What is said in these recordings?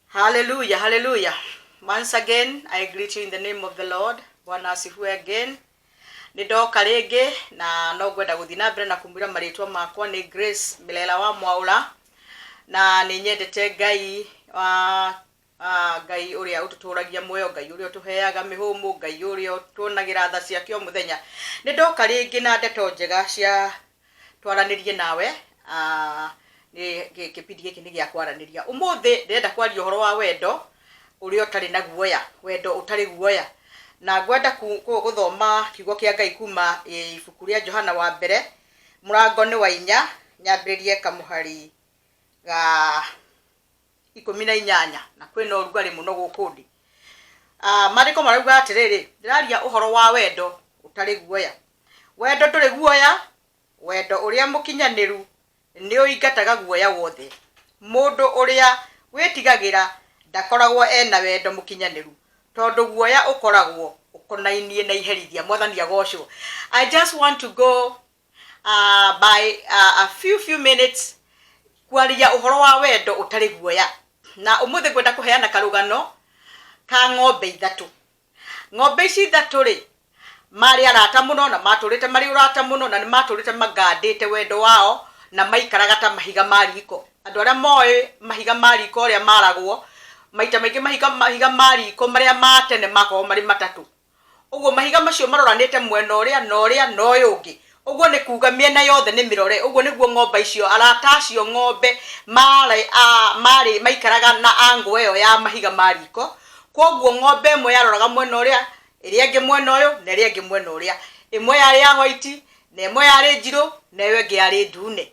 Hallelujah, hallelujah. Once again, I greet you in the name of the Lord. Bwana asifiwe again. Nĩ ndoka rĩngĩ na no ngwenda gũthiĩ na mbere na kũmwĩra marĩtwa makwa nĩ Grace Mĩlela wa Mwaũra na nĩ nyendete Ngai wa ah, Ngai ũrĩa ũtũtũragia muoyo, Ngai ũrĩa ũtũheaga mĩhũmũ, Ngai ũrĩa ũtuonagĩra tha ciake o mũthenya. Nĩ ndoka rĩngĩ na ndeto njega cia twaranĩrie nawe ah, nĩ kĩbindi gĩkĩ nĩ gĩa kwaranĩria. Ũmũthĩ ndĩrenda kwaria ũhoro wa wendo ũrĩa ũtarĩ na guoya, wendo ũtarĩ guoya. Na ngwenda gũthoma kiugo kĩa Ngai kuma ibuku rĩa Johana wa mbere, mũrango nĩ wa inya, nyambĩrĩrie kamũhari ga 18, na kwĩna ũrugarĩ mũno gũkũ ndĩ. Ah, maandĩko marauga atĩrĩrĩ, ndĩraria ũhoro wa wendo ũtarĩ guoya. Wendo ndũrĩ guoya, wendo ũrĩa mũkinyanĩru nĩ ũingataga guoya wothe. Mũndũ ũrĩa wĩtigagĩra ndakoragwo ena wendo mũkinyanĩru, tondũ guoya ũkoragwo ũkonainie na iherithia. Mwathani agocwo. I just want to go by a few few minutes kwaria ũhoro wa wendo ũtarĩ guoya. Na ũmũthĩ ngwenda kũheana karũgano ka ng'ombe ithatũ. Ng'ombe ici ithatũ rĩ, marĩ arata mũno na matũrĩte marĩ ũrata mũno na nĩ matũrĩte magandĩte wendo wao na maikaraga ta mahiga ma riko. Andũ arĩa moĩ mahiga ma riko ũrĩa maragwo, maita maingĩ mahiga, mahiga ma riko marĩa ma tene makoragwo marĩ matatũ. Ũguo mahiga macio maroranĩte mwena ũrĩa na ũrĩa na ũyũ ũngĩ. Ũguo nĩ kuga mĩena yothe nĩ mĩrore. Ũguo nĩguo ng'ombe icio, arata acio ng'ombe marĩ a, marĩ, maikaraga na angle ĩyo ya mahiga ma riko. Kwoguo ng'ombe ĩmwe yaroraga mwena ũrĩa, ĩrĩa ĩngĩ mwena ũyũ, na ĩrĩa ĩngĩ mwena ũrĩa. Ĩmwe yarĩ ya white, na ĩmwe yarĩ njirũ, na ĩyo ĩngĩ yarĩ ndune.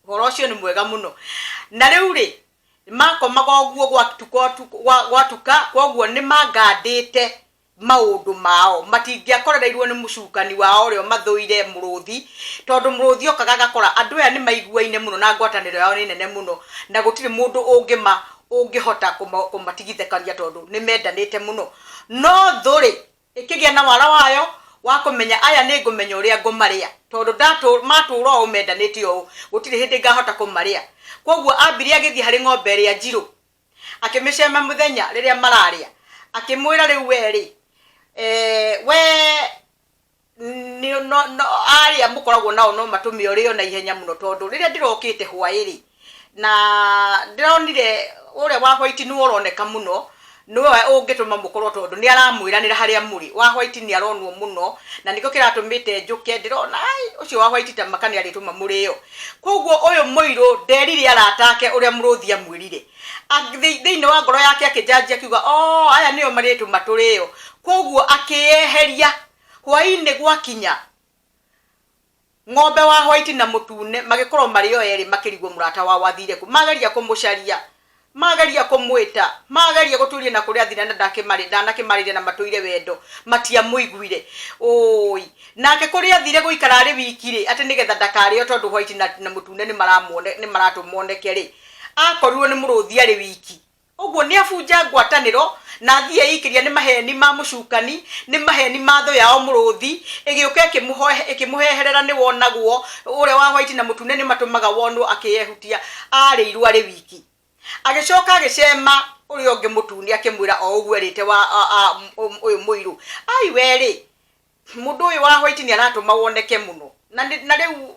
Ũhoro ũcio nĩ mwega mũno. Na rĩu rĩ, makomaga ũguo gwatuka, gwatuka, kwoguo nĩ mangandĩte maũndũ mao. Matingĩakorereirwo nĩ mũcukani wao ũrĩa ũmathũire, mũrũthi, tondũ mũrũthi okaga agakora andũ aya nĩ maiguaine mũno na ngwatanĩro yao nĩ nene mũno, na gũtirĩ mũndũ ũngĩma, ũngĩhota kũmatigithũkania tondũ nĩ mendanĩte mũno. No thũ rĩ, ĩkĩgĩa na wara wayo wa kũmenya aya nĩ ngũmenya ũrĩa ngũmarĩa, tondũ matũũra ũũ mendanĩte ũũ, gũtirĩ hĩndĩ ngahota kũmarĩa. Kwoguo ambire agĩthiĩ harĩ ng'ombe ĩrĩa njirũ, Akĩmĩcema mũthenya rĩrĩa mararĩa, akĩmwĩra rĩu we-rĩ, eh, we nĩ no, no, arĩa mũkoragwo nao no matũme ũrĩo na ihenya mũno tondũ rĩrĩa ndĩrokĩte hwaĩ-rĩ, na ndĩronire ũrĩa wa white nĩwe ũroneka mũno, nĩwe ũngĩtũma mũkorwo tondũ nĩ aramwĩranĩra harĩa mũrĩ. Wa white nĩ aronwo mũno na nĩkĩo kĩratũmĩte njũke ndĩrona ai ũcio wa white ta maka nĩ arĩtũma mũrĩo. Koguo ũyũ mũirũ nderire arata ake ũrĩa mũrũthi amwĩrire. Thĩinĩ wa ngoro yake akĩnjanjia akiuga, oh, aya nĩo marĩtũma tũrĩo. Koguo akĩyeheria. Hwaĩ-inĩ gwakinya, ng'ombe wa white na mũtune magĩkorwo marĩ o erĩ makĩrigwo mũrata wao athire kũ. Mageria kũmũcaria, mageria kũmwĩta, mageria gũtuĩria na kũrĩa athire na ndanakĩmarĩire na matũire wendo, matiamũiguire. Ũũi. Nake kũrĩa athire gũikara arĩ wiki-rĩ, atĩ nĩgetha ndakarĩo tondũ white na mũtune nĩmaratũma oneke-rĩ, akorirwo nĩ mũrũthi arĩ wiki. Ũguo nĩ abunja ngwatanĩro na athiĩ eikĩria nĩ maheni ma mũcukani, nĩ maheni ma thũ yao mũrũthi, ĩgĩũka ĩkĩmũheherera nĩ wonagwo, ũrĩa wa white na mũtune nĩ matũmaga wonwo akĩyehutia, arĩirwo arĩ wiki. Agĩcoka agĩcema ũrĩa ũngĩ mũtune akĩmwĩra o ũguo erĩte wa ũyũ mũirũ, ai we rĩ, Mũndũ ũyũ wa white nĩ aratũma woneke mũno. Na nĩ, na rĩu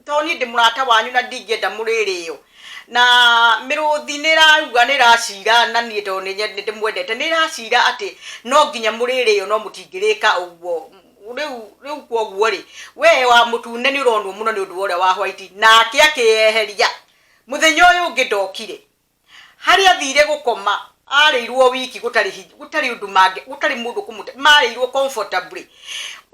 to niĩ ndĩ mũrata wanyu na ndingĩenda mũrĩrĩo. Na mĩrũthi nĩ ĩrauga nĩ ĩracira na niĩ tondũ nĩ ndĩmwendete, nĩ ĩracira atĩ no nginya mũrĩrĩo no mũtingĩrĩka ũguo. Rĩu, rĩu kwoguo rĩ, we wa mũtune nĩ ũronwo mũno nĩ ũndũ wa ũrĩa wa white. Nake akĩyeheria. Mũthenya ũyũ ũngĩ ndokire. Harĩa athire gũkoma arĩirwo wiki gũtarĩ gũtarĩ ũndũ mangĩ gũtarĩ mũndũ kũmũte marĩirwo comfortably.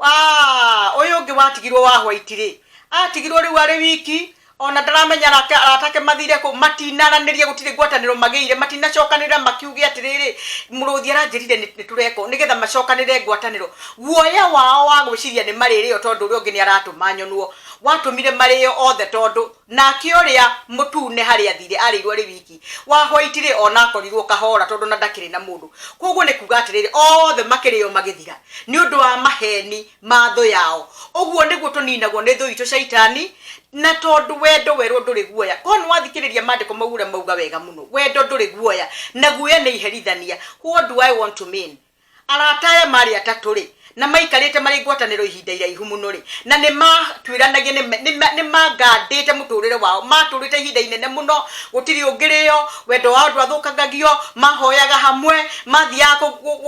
Ah, ũyũ ũngĩ watigirwo wa white rĩ, atigirwo rĩu arĩ wiki ona ndaramenya arata arata ake mathire kũ matinaranĩria gũtirĩ ngwatanĩro magĩire matinacokanĩrĩra makiuge atĩrĩrĩ mũrũthi aranjĩrire nĩ tũreka ũũ nĩgetha macokanĩrĩre ngwatanĩro. Guoya wao wa gwĩciria nĩ marĩrĩo tondũ ũrĩa ũngĩ nĩ aratũma nyonwo. Watũmire marĩo othe tondũ nake ũrĩa mũtune harĩa athire arĩirwo arĩ wiki. Wa white rĩ ona akorirwo kahora tondũ na ndakĩrĩ na mũndũ. Koguo nĩ kuga atĩrĩrĩ, othe makĩrĩo magĩthira nĩ ũndũ wa maheni ma thũ yao. Ũguo nĩguo tũninagwo nĩ thũ itũ Shaitani, na tondũ wendo werwo ndũrĩ guoya. Korwo nĩ wathikĩrĩria maandĩko mau ũrĩa mauga wega mũno, wendo ndũrĩ guoya, na guoya nĩ iherithania. What do I want to mean? Arata aya marĩ atatũ-rĩ, na maikarĩte marĩ ngwatanĩro ihinda iraihu mũno-rĩ, na nĩ maatuĩranagia, nĩ, nĩ, nĩ maangandĩte mũtũrĩre wao, maatũrĩte ihinda inene mũno, gũtirĩ ũngĩrĩo, wendo wao ndwathũkangagio, mahoyaga hamwe, mathiaga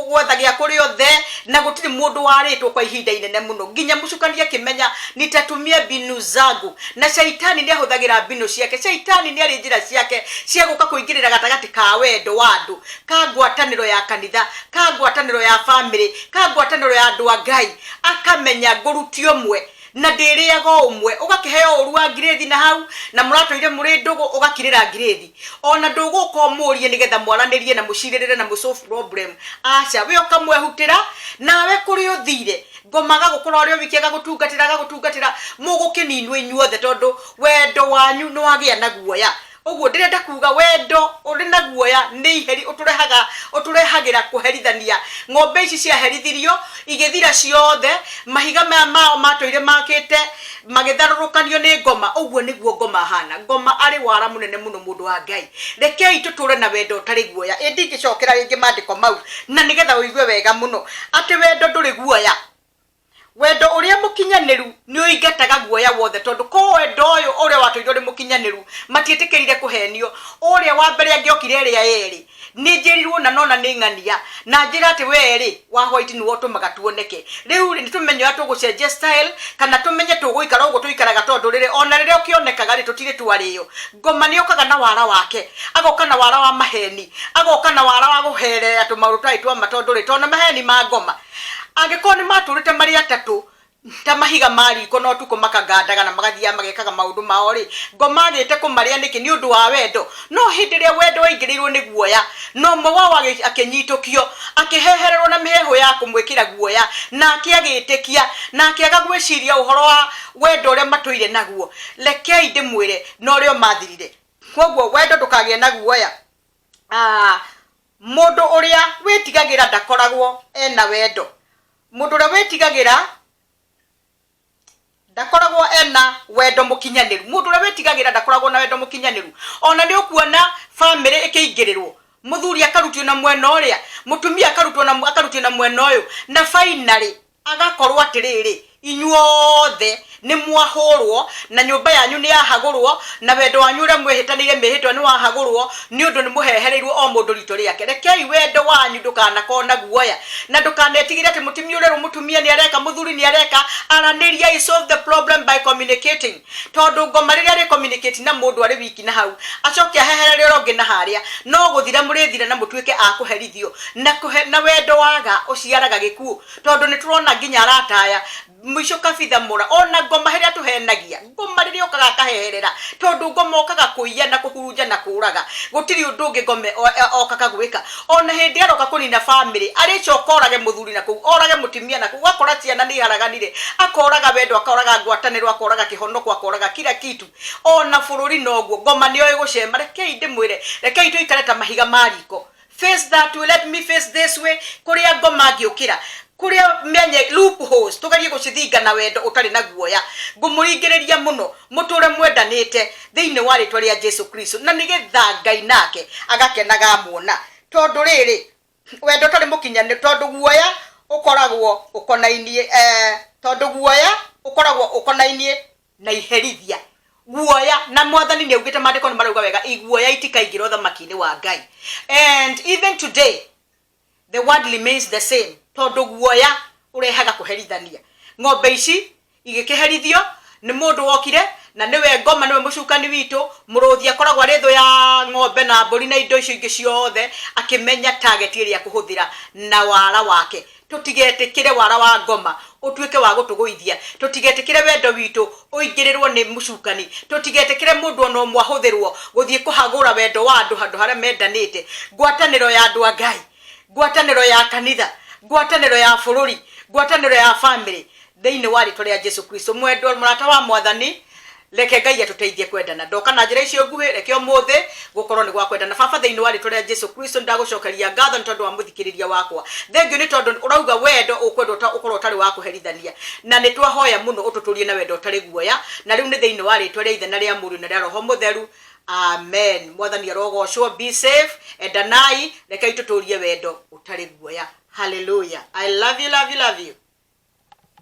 gwetha gĩa kũrĩa othe, na gũtirĩ mũndũ warĩtwo kwa ihinda inene mũno, nginya mũcukani akĩmenya, nitatumia mbinu zangu. Na Shaitani nĩ ahũthagĩra mbinu ciake, Shaitani nĩ arĩ njĩra ciake cia gũka kũingĩrĩra gatagatĩ ka wendo wa andũ. ka ngwatanĩro ya kanitha, ka ngwatanĩro ya famĩlĩ, ka ngwatanĩro ya andũ a Ngai, akamenya ngũruti ũmwe na ndĩrĩaga o ũmwe. Ũgakĩheo ũru wa ngirĩthi na hau, na mũratũire mũrĩ ndũgũ, ũgakirĩra ngirĩthi. Ona ndũgũka ũmũrie nĩgetha mwaranĩrie na mũcirĩrĩre na mũsolve problem. Aca, we ũkamwehutĩra, nawe kũrĩa ũthire, ngoma agagũkora ũrĩ o wiki agagũtungatĩra agagũtungatĩra, mũgũkĩninwo inyuothe tondũ wendo wanyu nĩwagĩa na guoya. Ũguo ndĩrenda kuuga wendo ũrĩ na guoya nĩ iheri ũtũrehaga ũtũrehagĩra kũherithania. Ng'ombe ici ciaherithirio igĩthira ciothe, mahiga maya mao matũire makĩte magĩtharũrũkanio nĩ ngoma. Ũguo nĩguo ngoma ahana. Ngoma arĩ wara mũnene mũno mũndũ wa Ngai. Rekei tũtũre na wendo ũtarĩ guoya. Ĩ ndingĩcokera rĩngĩ mandĩko mau na nĩgetha ũigue wega mũno atĩ wendo ndũrĩ guoya. Wendo ũrĩa mũkinyanĩru nĩ ũingataga guoya wothe, tondũ ko wendo ũyũ ũrĩa watũire ũrĩ mũkinyanĩru, matiĩtĩkĩrire kũhenio. Ũrĩa wa mbere angĩokire ĩrĩa yerĩ, nĩ njĩrirwo na nona nĩ ng'ania, na njĩra atĩ wee-rĩ, wa white nĩwe ũtũmaga tuoneke. Rĩu-rĩ, nĩ tũmenye ũrĩa tũgũcenjia style, kana tũmenye tũgũikara ũguo tũikaraga tondũ rĩrĩ, ona rĩrĩa ũkĩonekaga-rĩ, tũtirĩ twarĩo. Ngoma nĩ okaga na wara wake, agoka na wara wa maheni, agoka na wara wa gũherera tũmaũndũ tũtarĩ twa ma tondũ rĩ, tondũ maheni ma ngoma, Angĩkorwo nĩ matũrĩte marĩ atatũ ta mahiga ma riko na ũtukũ makagandaga na magathiaga magekaga maũndũ mao-rĩ, ngoma agĩte kũmarĩa nĩkĩ? Nĩ ũndũ wa wendo. No hĩndĩ ĩrĩa wendo waingĩrĩirwo nĩ guoya, na ũmwe wao akĩnyitũkio, akĩhehererwo na mĩheehũ ya kũmwĩkĩra guoya, nake agĩtĩkia, na akĩaga gwĩciria ũhoro wa wendo ũrĩa matũire naguo, rekei ndĩmwĩre, norĩo mathirire. Kwoguo wendo ndũkagĩe na guoya. Mũndũ ũrĩa wĩtigagĩra ndakoragwo ena wendo. Mũndũ ũrĩa wĩtigagĩra ndakoragwo ena wendo mũkinyanĩru. Mũndũ ũrĩa wĩtigagĩra ndakoragwo na wendo mũkinyanĩru. Ona nĩ ũkuona bamĩrĩ ĩkĩingĩrĩrwo, mũthuri akarutio na mwena ũrĩa, mũtumia akarutwo na akarutio na mwena ũyũ, na finally Agakorwo atĩrĩrĩ, inyuothe nĩmwahũrwo, na nyũmba yanyu nĩyahagũrwo, na wendo wanyu ũrĩa mwehĩtanĩire mĩĩhĩtwa nĩwahagũrwo, nĩ ũndũ nĩmũhehereirwo o mũndũ riito rĩake. Rekei wendo wanyu ndũkanakorwo na guoya, na ndũkanetigĩre atĩ mũtumia ũrerwo mũtumia nĩareka, mũthuri nĩareka. Aranĩriai, solve the problem by communicating. Tondũ ngoma rĩrĩa arĩ communicate na mũndũ arĩ wiki na hau, acoke aheherere ũrĩa ũngĩ na harĩa, no gũthira mũrĩthira na mũtuĩke a kũherithio. Na kũhe, na wendo waga ũciaraga gĩkuũ. Tondũ nĩ tũrona nginya arata aya, mũico kabitha mũra, ona ngoma rĩrĩa tũhenagia, ngoma rĩrĩa okaga akaheherera, tondũ ngoma okaga kũiya na kũhurunja na kũraga, gũtirĩ ũndũ ũngĩ ngoma okaga gwĩka. Ona hĩndĩ aroka kũnina bamĩrĩ, arĩcoka orage mũthuri na kũu, orage mũtimia na kũu, ũgakora ciana nĩ iharaganire, akoraga wendo, akoraga ngwatanĩro, akoraga kĩhonoko, akoraga kila kitu. Ona bũrũri noguo, ngoma nĩoĩ gũcema. Rekei ndĩmwĩre, rekei tũikare ta mahiga ma riko. Face that way, let me face this way, kũrĩa ngoma ngĩũkĩra, kũrĩa mĩanya loopholes, tũgerie gũcithinga na wendo ũtarĩ na guoya. Ngũmũringĩrĩria mũno mũtũre mwendanĩte thĩinĩ wa rĩtwa rĩa Jesu Kristo, na nĩgetha Ngai nake agakenaga amuona. Tondũ rĩrĩ, wendo ũtarĩ mũkinyanĩru, tondũ guoya ũkoragwo ũkonainie, tondũ guoya ũkoragwo ũkonainie na iherithia. Guoya, na Mwathani nĩ augĩte, maandĩko nĩ marauga wega, iguoya itikaingĩra ũthamaki-inĩ wa Ngai. And even today, the word remains the same, tondũ guoya ũrehaga kũherithania. Ng'ombe ici igĩkĩherithio nĩ mũndũ wokire, na nĩwe ngoma, nĩwe mũcukani witũ. Mũrũthi akoragwo arĩ thũ ya ng'ombe na mbũri na indo icio ingĩ ciothe, akĩmenya target ĩrĩa akũhũthĩra na wara wake. Tũtigetĩkĩre wara wa ngoma ũtuĩke wa gũtũgũithia. Tũtigetĩkĩre wendo witũ ũingĩrĩrwo nĩ mũcukani. Tũtigetĩkĩre mũndũ o na ũmwe ahũthĩrwo gũthiĩ kũhagũra wendo wa andũ handũ harĩa mendanĩte. Ngwatanĩro ya andũ a Ngai, ngwatanĩro ya kanitha, ngwatanĩro ya bũrũri, ngwatanĩro ya famĩlĩ. Thĩinĩ wa rĩtwa rĩa Jesu Kristo. Mwendwa mũrata wa Mwathani, reke Ngai atũteithie kwendana. Ndoka na njĩra icio nguhĩ, reke ũmũthĩ gũkorwo nĩ gwa kwendana. Baba, thĩinĩ wa rĩtwa rĩa Jesu Kristo, nĩndagũcokeria ngatho nĩ tondũ wa mũthikĩrĩria wakwa. Thengiũ nĩ tondũ ũrauga wendo ũkwendwo ũkorwo ũtarĩ wa kũherithania. Na nĩ twahoya mũno ũtũtũrie na wendo ũtarĩ guoya. Na rĩu nĩ thĩinĩ wa rĩtwa rĩa Ithe na rĩa Mũriũ na rĩa Roho Mũtheru. Amen. Mwathani arogocwo. Be safe. Endanai. Rekei tũtũrie wendo ũtarĩ guoya. Hallelujah. I love you, love you, love you.